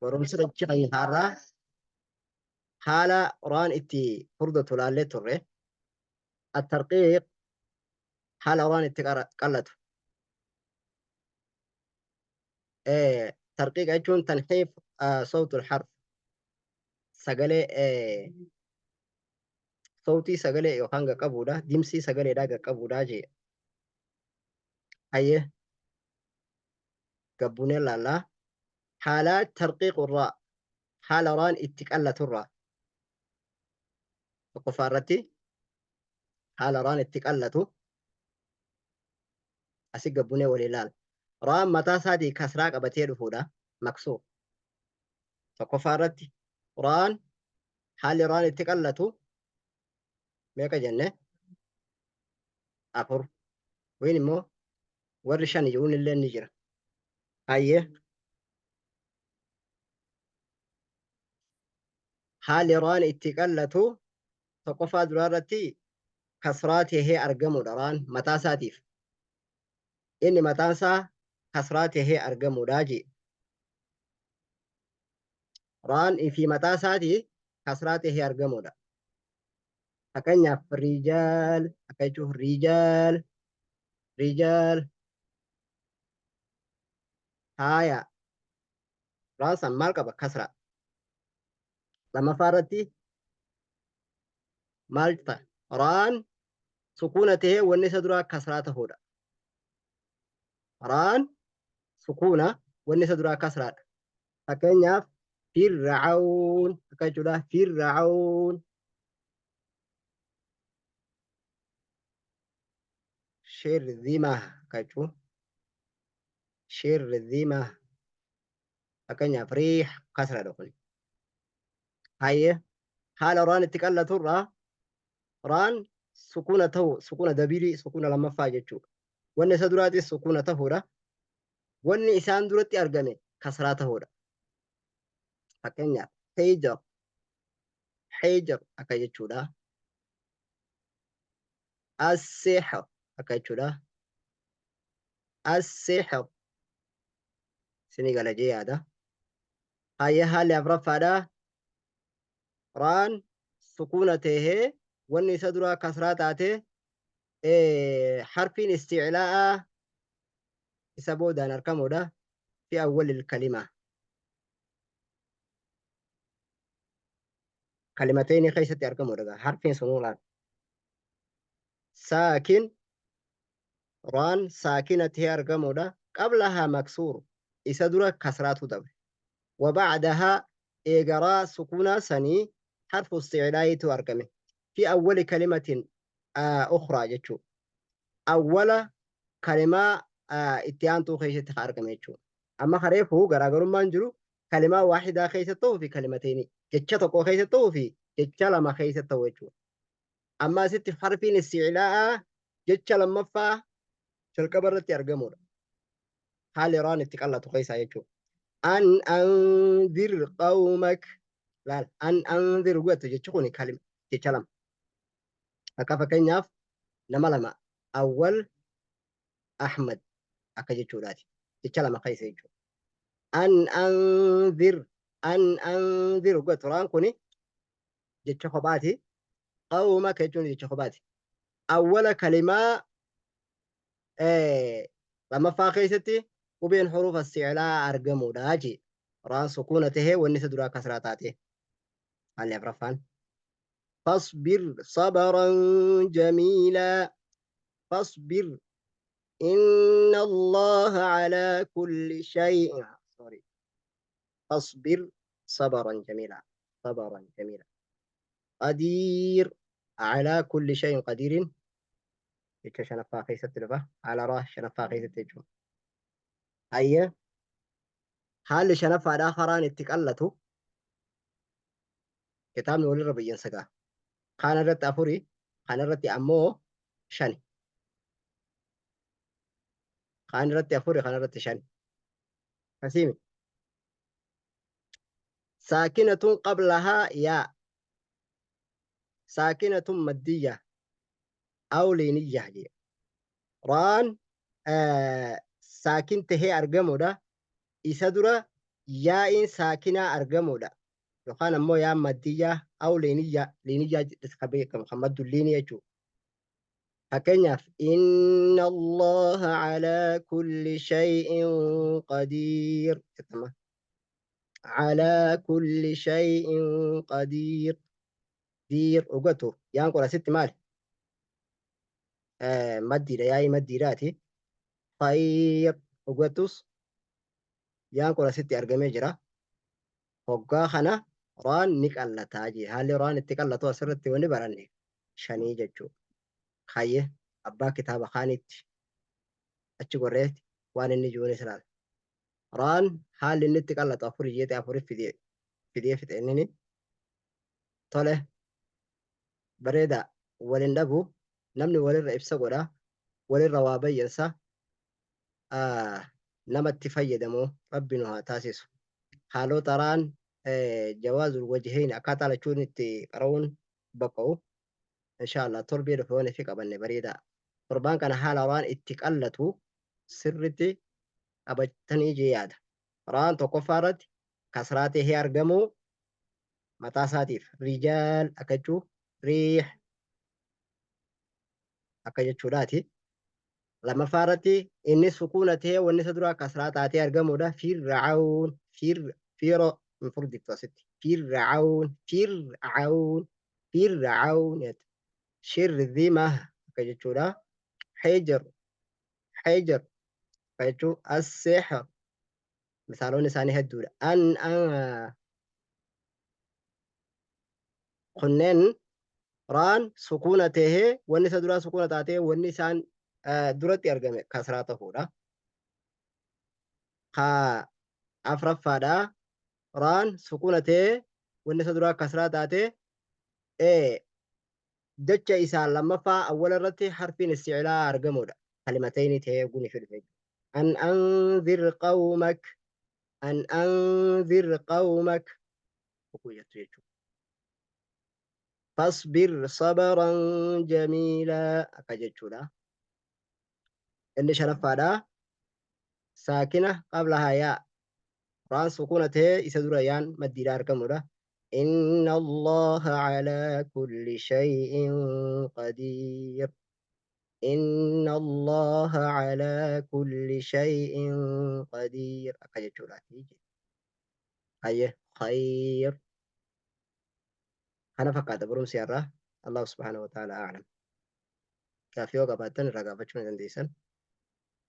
Barumsi rachi keenya har'aa haala raan itti furdatu laallee turre. At-tarqiiq haala raan itti qallatu. Tarqiiqa jechuun tanxiif sawtul harf sagalee sawtii sagalee yookaan qaqqabuudha dimsii sagaleedhaa qaqqabuudha jee. Hayyee gabbuunee laallaa haala tarqiiqu irraa haala raan itti qallatu irraa tokkoffaa irratti haala raan itti qallatu asi gabbunee walii laala. Raan mataa isaatii kasraa qabatee dhufuudha maksuur. Tokkoffaa irratti raan haalli raan itti qallatu meeqa jenne? Afur. Wayin immoo warri shan jiruun illee ni jira. Hayyee. Haalli raan itti qallatu tokkoffaa duraa irratti kasraa tahee argamuudha raan mataa isaatiif. Inni mataan isaa kasraa tahee argamuudha jee. Raan fi mataa isaatii kasraa tahee argamuudha. Fakkeenyaaf rijaal akka jechuun rijaal rijaal haaya raan san maal qaba kasraa. Lammaffaa irratti maal ta'a? Raan sukuuna tahee wanni isa duraa kasraa tahuudha. Raan sukuuna wanni isa duraa kasraadha. Fakkeenyaaf Fir'aun akka jechuudha. Fir'aun shirzima akka jechuun shirzima fakkeenyaaf riih kasraadha kun. Hayyee haala raan itti qallatu irraa raan sukuuna ta'u sukuuna dabilii sukuuna lammaffaa jechuudha. Wanni isa duraatis sukuuna ta'uudha. Wanni isaan duratti argame kasraa ta'uudha. Fakkeenyaaf hijr hijr akka jechuudha. As-sihr akka jechuudha. As-sihr isinii gala jee yaada. Hayyee haalli afraffaadha. Raan sukuuna tahee wanni isa duraa kasraa taate harfiin isti'laa'aa isa boodaan arkamuudha fi awwalil kalima. Kalimatayni keessatti argamuudha harfiin sunuu laal. Saakin raan saakina tahee argamuudha qablahaa maksuur isa dura kasraatu dabre. Wabacdahaa eega raa sukuunaa sanii harfu isti'laa'iitu argame fi awwali kalimatin ukhraa jechuu awwala kalimaa itti aantuu keessatti ka argame jechuu amma ka reefu garaagarummaan jiru kalimaa waahidaa keessa ta'uu fi kalimateenii jecha tokko keessa ta'uu fi jecha lama keessa ta'u jechuudha. Amma asitti harfiin isti'laa'aa jecha lammaffaa jalqaba irratti argamudha. Haalli raan itti qallatu keessaa jechuudha. An anzir qawmak laal an anzir godhatu jechi kun jecha lama. Akka fakkeenyaaf nama lama awwal Ahmad akka jechuudhaati. Jecha lama keessa jechuudha. An anzir an anzir godhatu raan kuni jecha kophaati. Qawmaka jechuun jecha kophaati. Awwala kalimaa lammaffaa keessatti qubeen hurufa isti'laa argamuudha jee. Raan sukuuna tahee wanni isa duraa kasraa taate. Haalli afraffaan. Fasbir sabran jamiilaa. Fasbir inna Allaha alaa kulli shay'in. Sorry. Fasbir sabran jamiilaa. Sabran jamiilaa. Qadiir alaa kulli shay'in qadiirin jecha shanaffaa keessatti dhufa. Haala raa shanaffaa keessatti jechuudha. Hayyee haalli shanaffaadhaa karaan itti qallatu kitaabni walirra bayyansa ga'a. Kaan irratti afuri, kana irratti ammoo shani. Kaan irratti afuri, kana irratti shani. Kasiimi. Saakinatun qablahaa yaa. Saakinatun maddiyya. Aw liiniyya jedhe. Raan saakin tahee argamudha. Isa dura Yaa'iin saakinaa argamuudha. Yookaan ammoo yaan maddiyyaa aw liiniyyaa liiniyyaa jedhas kan beekamu kan maddu liinii jechuudha. Fakkeenyaaf inna Allaha alaa kulli shay'in qadiir jedhama. Alaa kulli shay'in qadiir diir dhugatu yaan kun asitti maali? Maddiidha yaa'ii maddiidhaati. Khayr dhugatus yaan kun asitti argamee jira. Hoggaa kana raan ni qallataa jee. Haalli raan itti qallatu asirratti wanni baranne shanii jechuudha. Hayyee abbaa kitaaba kaaniitti achi gorreetti waan inni jiruunis ilaala. Raan haalli inni itti qallatu afurii jeete afurii fidee fidee fixe innini. Tole bareedaa walin dhabu namni walirra ibsa godha walirra waa bayyansa nama itti fayyadamu rabbi nu haa taasisu. Haalota raan jawaazul wajhayn akkaataa lachuun itti qara'uun baqqa'u insha Allah torbee dhufe waan ifi qabanne bareedaa. Torbaan kana haala raan itti qallatu sirritti qabatanii jee yaada. Raan tokkoffaa irratti kasraa tahee argamuu mataa isaatiif rijaal akka jechuu riih akka jechuudhaati. Lammaffaa irratti inni sukuuna ta'ee wanni isa duraa kasraa taatee argamuudha. Fir'aun fir firo hin furdiftu asitti. Fir'aun fir'aun fir'aun jettu. Shirdhima akka jechuudha. Hijr hijr akka jechuu as-sihr misaalonni isaanii hedduudha. An an kunneen raan sukuuna tahee wanni isa duraa sukuuna taatee wanni isaan duratti argame kasraa tahuudha. Ka afraffaadha raan sukuuna tahee wanni isa duraa kasraa taatee jecha isaa lammaffaa awwala irratti harfiin isti'laa argamuudha. Kalimatayni tahee guni fidhe. An anzir qawmak an anzir qawmak jettu jechuudha. Fasbir sabran jamiilaa akka jechuudha. Inni shanaffaadha. Saakina qabla hayaa. Raan sukuuna ta'ee isa dura yaan maddiidha argamudha. Inna Allaha alaa kulli shay'in qadiir. Inna Allaha alaa kulli shay'in qadiir akka jechuudha. Hayyee khayr. Kana fakkaata barumsi har'aa. Allah subhaanahu wa ta'ala a'lam. Gaaffii yoo qabaattan irraa gaafachuu ni dandeessan.